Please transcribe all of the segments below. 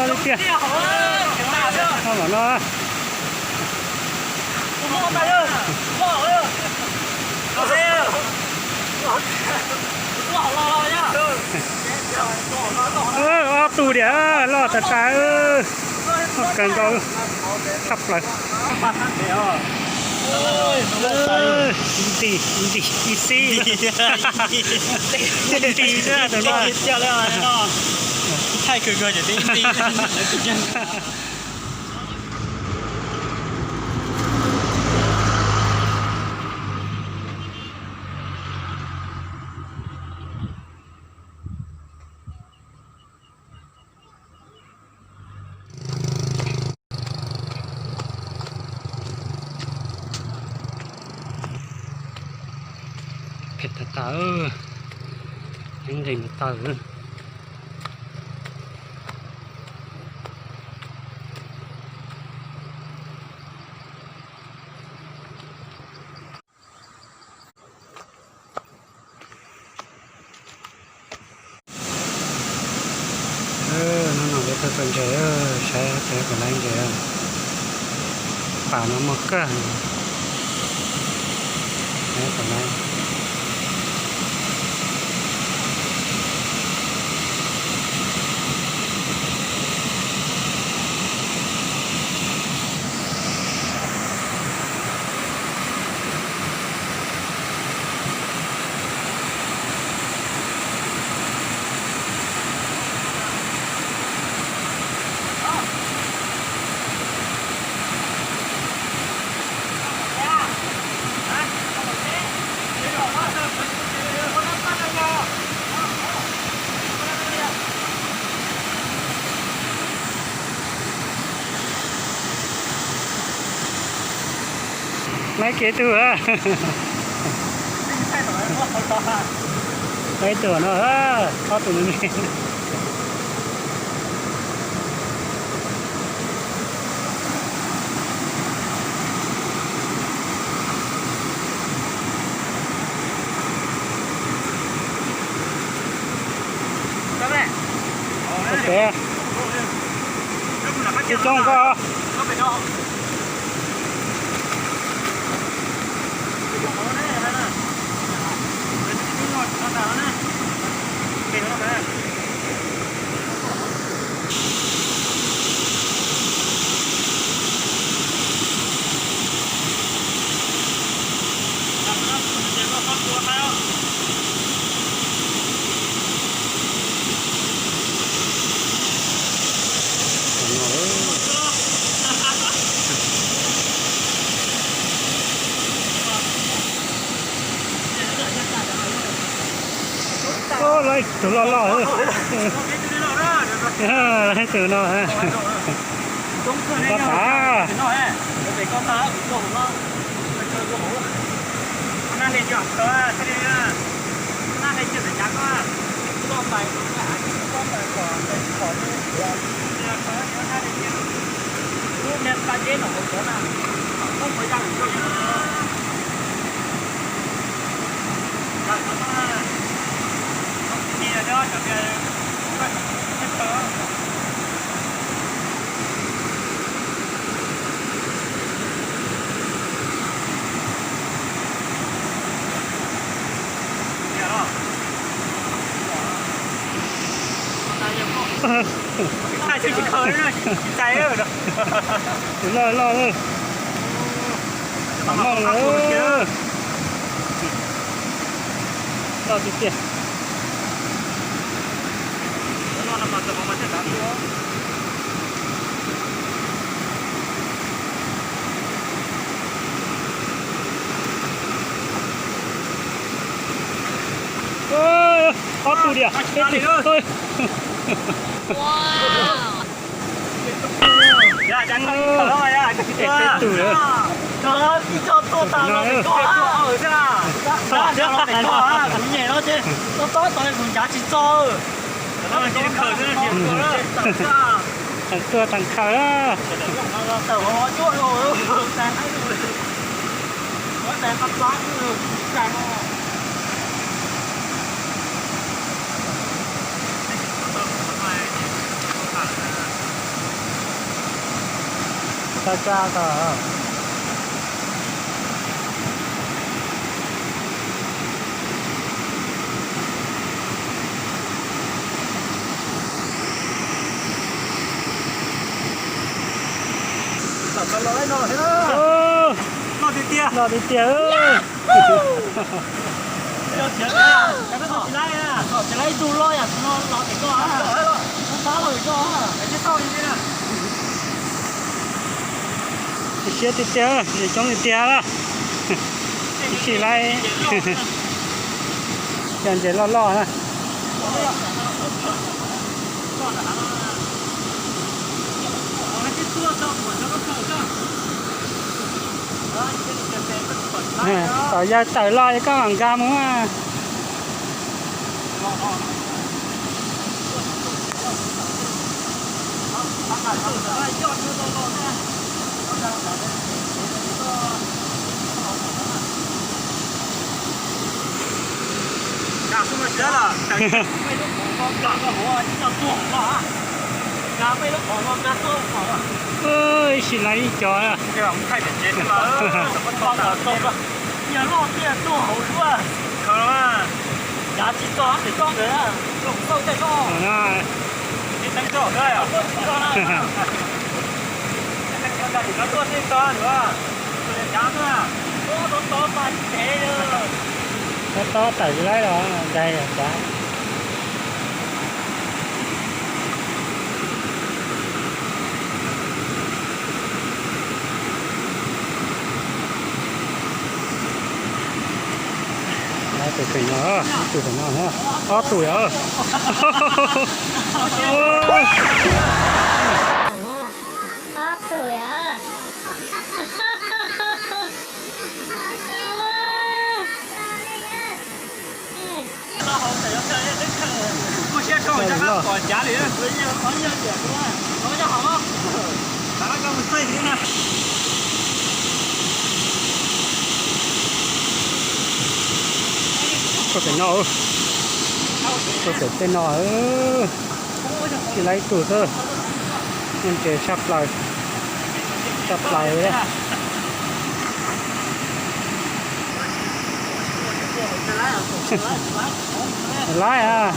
Li tiag. Los no. Ob tug diam loj tas tas, loj kawg nkaus, tshaj plaws. Nti, nti, ib xib. Nti xwb tus no. Thaij kawg kawg ces twb nti. Phem tas tas, nqis mus taw. Hnub no peb tuaj txog ntses, saib peb puas laib ntses. Pas no muaj kawg. Saib puas laib. Laib kev tug. Laib tug no, ob tug me me. Pem, tsis coob koj. Lawv tus loj loj, lawv tus no. Koj tas. Tus loj loj, tam loj lawm. Loj tiag tiag. Ob tug diam, peb tug. Peb tug lawm. Tag tuaj tag khaws. Tsa tau. Loj tiag tiag. Siab tiag tiag, ntses coob tiag tiag. Sim laib cov ntses loj loj na. Tom yawg tawm los koj mam nkag mus. Ib sim laib ib co. Tob tob tawm tsis laib los daig cav. Tus pem no, tus pem no, ob tug yom. Tuaj pem no, tuaj pem tej no, tsis laib ib tug xwb. Ntses tshaj plaws, tshaj plaws. Laib a.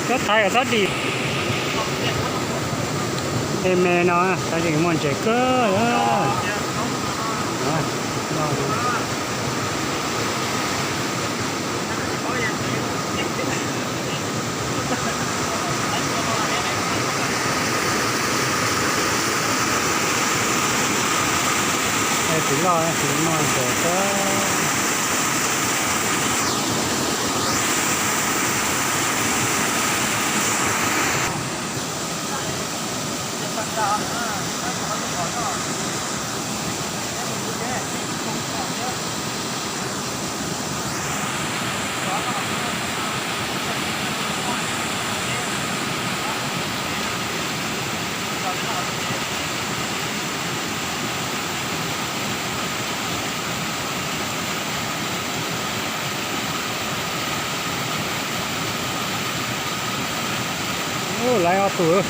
Koj thaiv kom txhob dim. Tej me no txhob dim, muaj ntses kawg. Tsis loj, tsis muaj ntses kawg. Ub, laib ob tug.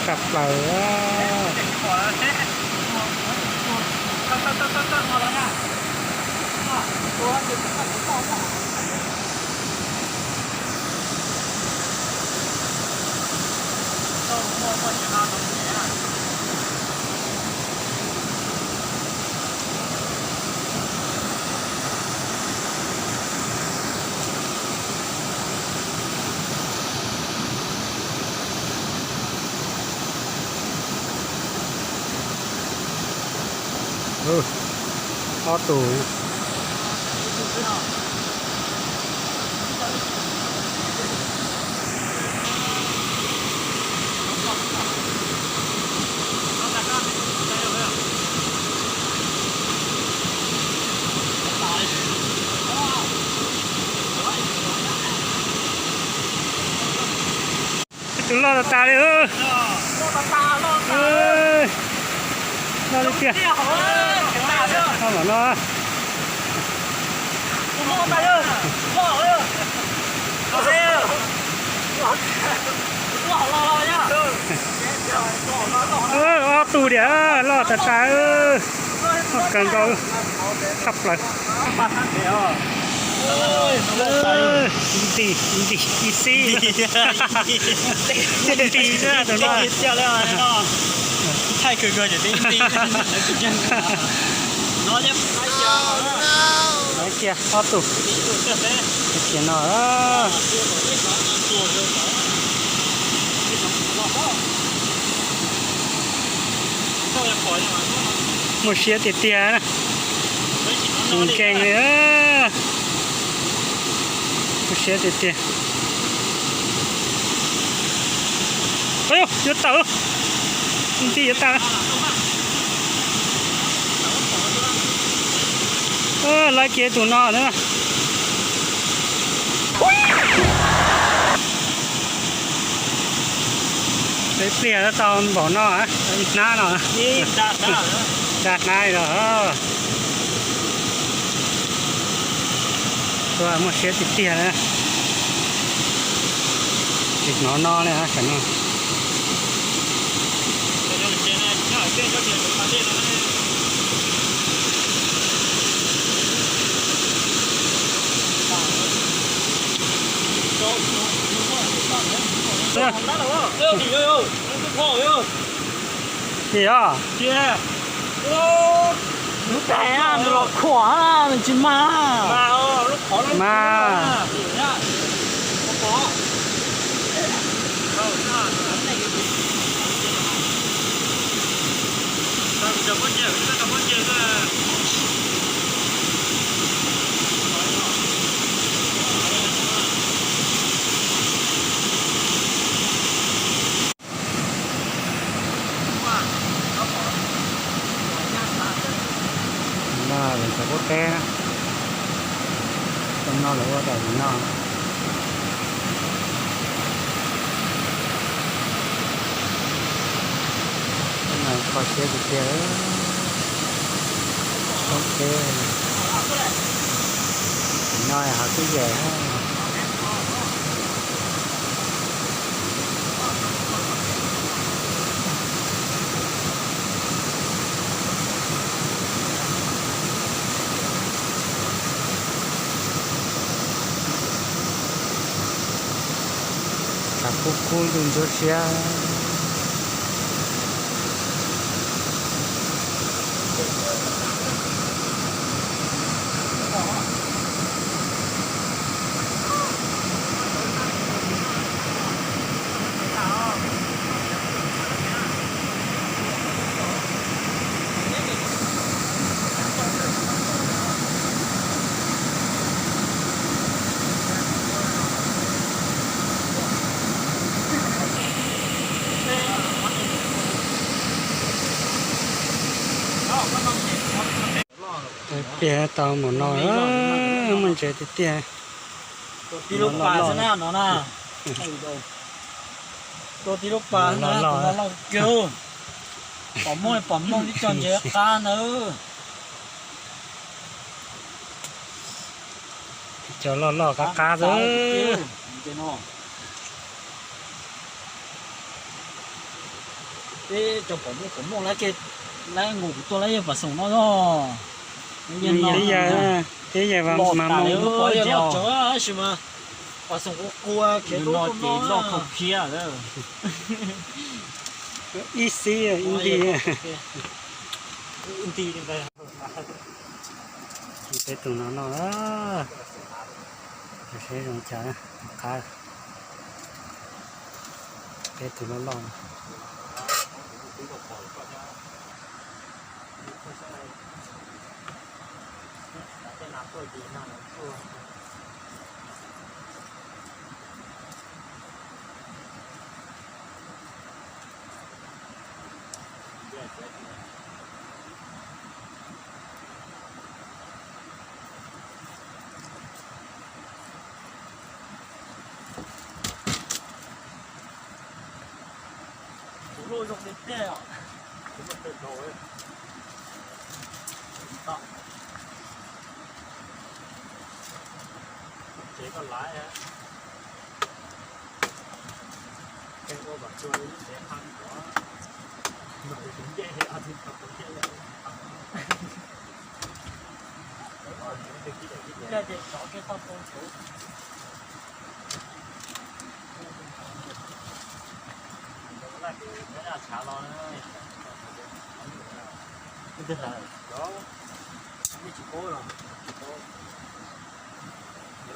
Tshaj plaws. Ob tug. Loj tas tas li. Loj li tiag. Loj lawm no. Ob tug diam, loj tas tas. Loj kawg nkaus, tshaj plaws. Nti, nti, ib xib. Nti xwb tus no. Laiv kiag ob tug. Kiag no. Muaj siab tiag tiag. Tsis nkees li. Muaj siab tiag tiag. Yuav tawm. Nti yuav tawm. Laiv kiag tus no na. Peb pliag tau npaum no, ib hnab no. Nta hnab los. Tuaj muaj siab tiag tiag na. Tsis hnov no li tam no. Li os. Lub tais nws los khuam, nws tsis mag. Mas No lawv cov quốc tế na, trong no lawv ua daim no. Kho siab tiag tiag. Quốc tế. Tam no hov twb yam. Tshav kub kub ntuj ntsuab siab. Pliag tau mus no, muaj ntses tiag tiag. Tua tib lub pas xwb na no na. Tua tib lub pas xwb na, tus no loj kawg. Pom muaj pom mloog tib co ntses qab ntawd. Cov loj loj qab qab xwb. Peb cov pom muaj pom mloog lawv ke, lawv nqus kuv tuaj lawv yog pas xoom no os. Peb yawg mas loj tshaj tab sis mas pas xoom kuv kua khiav no ces loj khaub khiab. Ib xib ib nti. Peb tus no no, seb zoo cas, qab. Peb tus loj loj. Zoo li tiag os. Tsev koj laiv. Ua kom tsuag li lub tsev qhov no.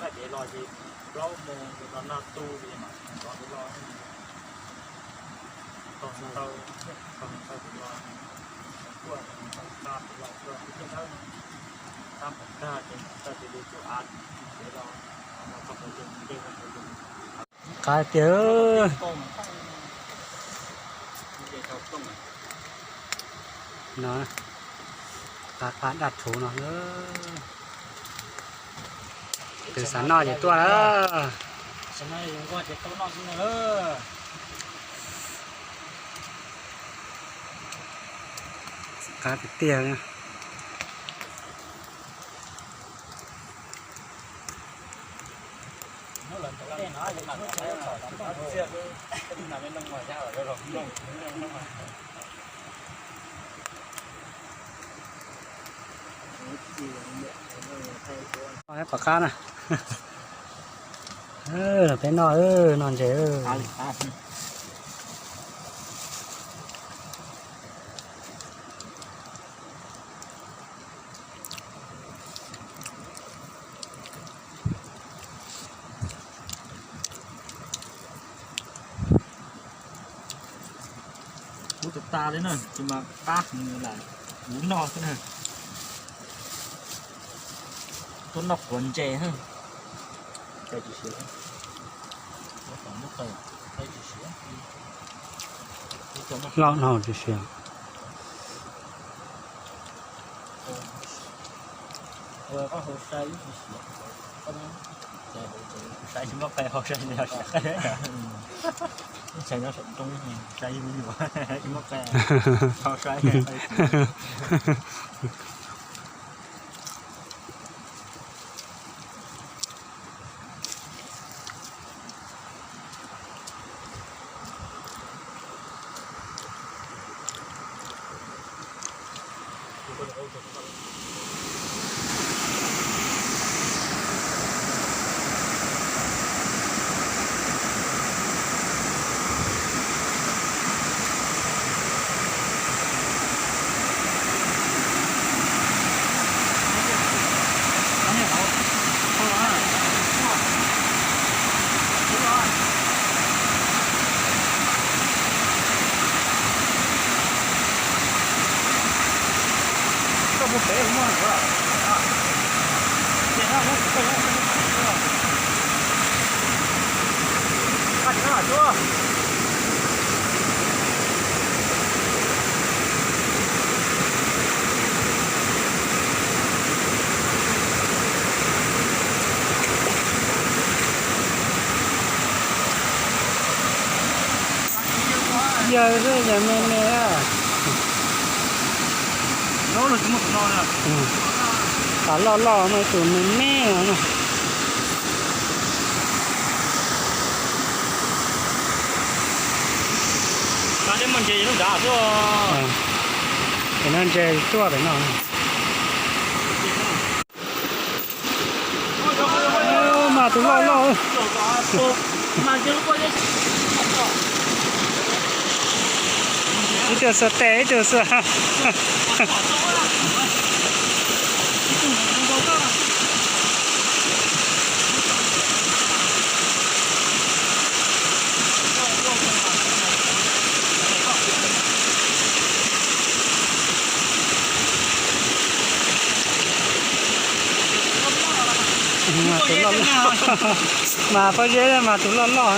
Laij dev los ces plaub moos los nag tu li mas los li los. Tau tau tau los kuaj tau tsa los kuaj tib dawb. Tab pom kag ces tau tis li tus av tsis tsev los los txog qhov ntej ntej no. Qab tiag. No, qab qab daj rhuv no. Tus xav noj ces tuaj na. Qab tiag tiag. Pom qab na. Peb noj, noj ntses. Kuv tus tas li na, tus mas qab heev lawm, kuv noj xwb na. Tuaj noj quav ntses. Loj no tsis siav. Yawg xwb yawg me me. Tav loj loj mas tus me me no. Pem no ntses tuaj pem no. Mas tus loj loj. Ib tug xuas tes ib tug xuas. Mas tus loj loj, mas pob zeb mas tus loj loj.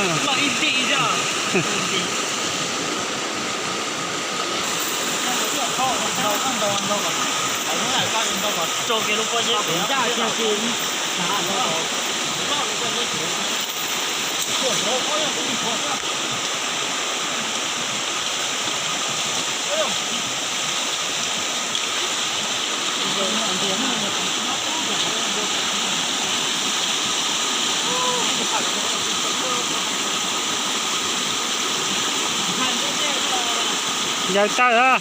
Yawg tawg a.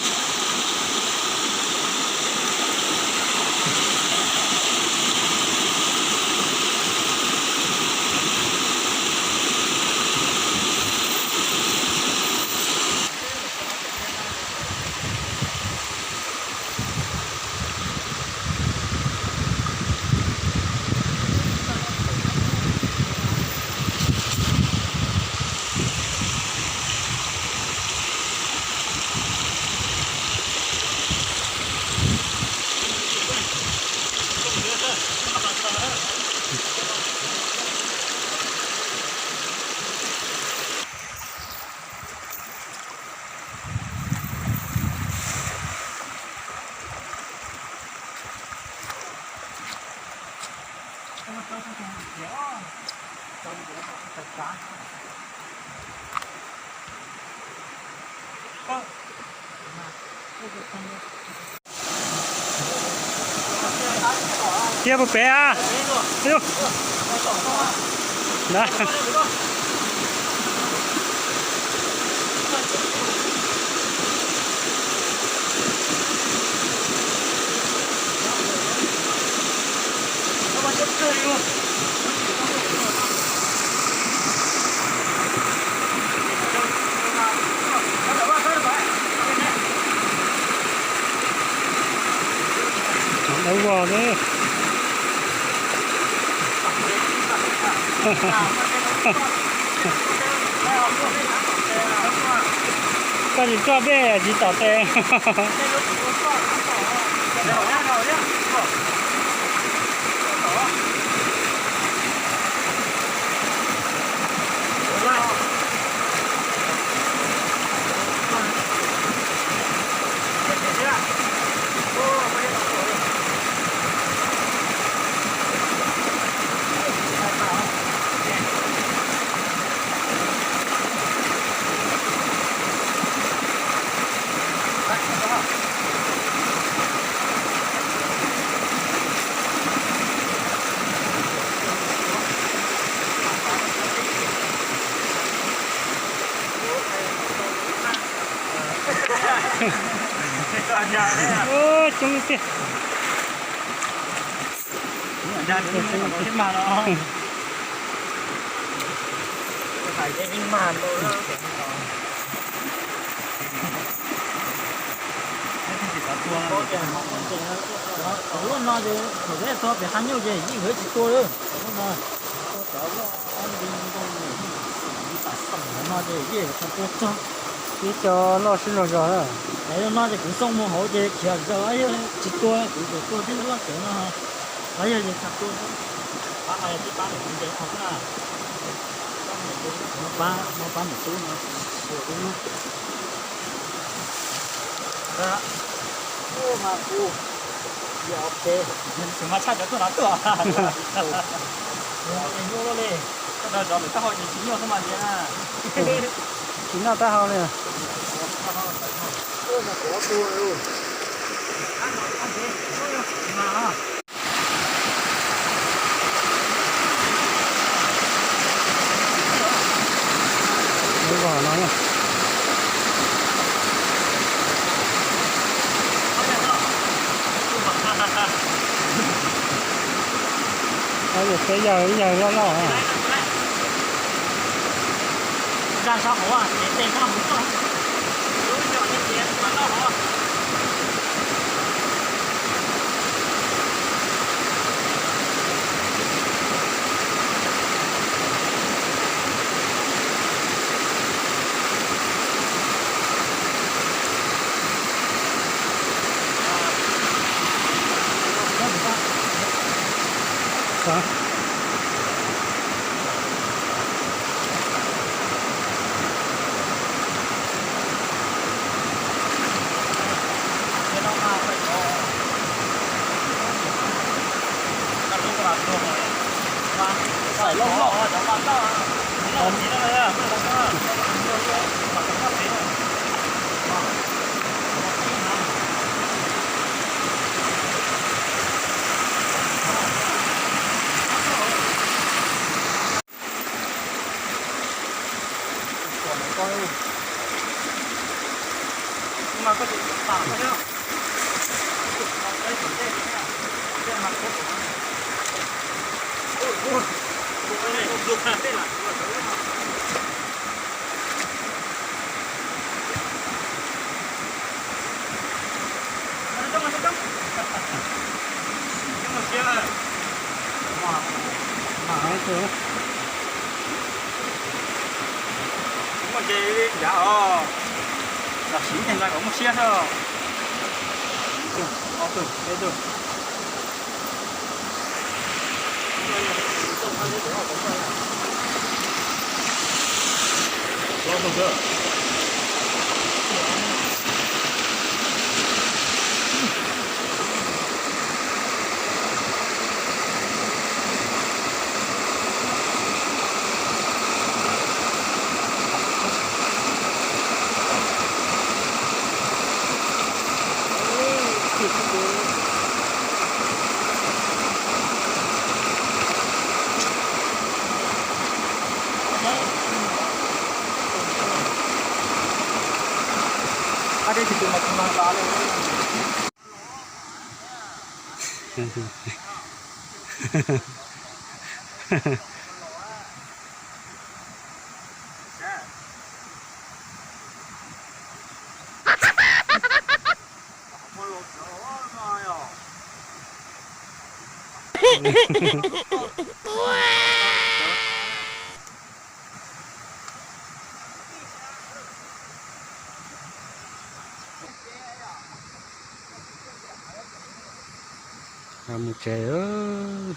Tiag puas pem a? Cov dawb vog ne. Koj tsis tso peb tsis tom tes. Coob tiag. Cov loj no ces thaum peb txog pem qab nyuj ces yeej nkawd tsis tua lawm. Cov loj no, cov loj ob nti ntau, tam xeem no ces yeej tsis tua txog. Ib co loj sib zog zog na. Cov no ces kuv xoo mus hauv ces khiav zaws, tsis tua, kuv tsuas tua tib lub loj cawv no. Yog ces tsis tua, pab no yog tib pab niam txiv nce dhau xwb na. Pab niam tub, pab niam tub no. Tsis mas tshaj cov tuaj no tuaj. Nyuaj li, koj nrog zov lwm taub hau ces tsis nyuaj xwb mas tiag na. Tsis noj taub hau li. Lub vog no na. Peb yawg, ib yawg loj loj. Muaj ces ncav os, los siv neeg ntawd kom muaj siab xwb. Ob tug, peb tug. Mus tsev.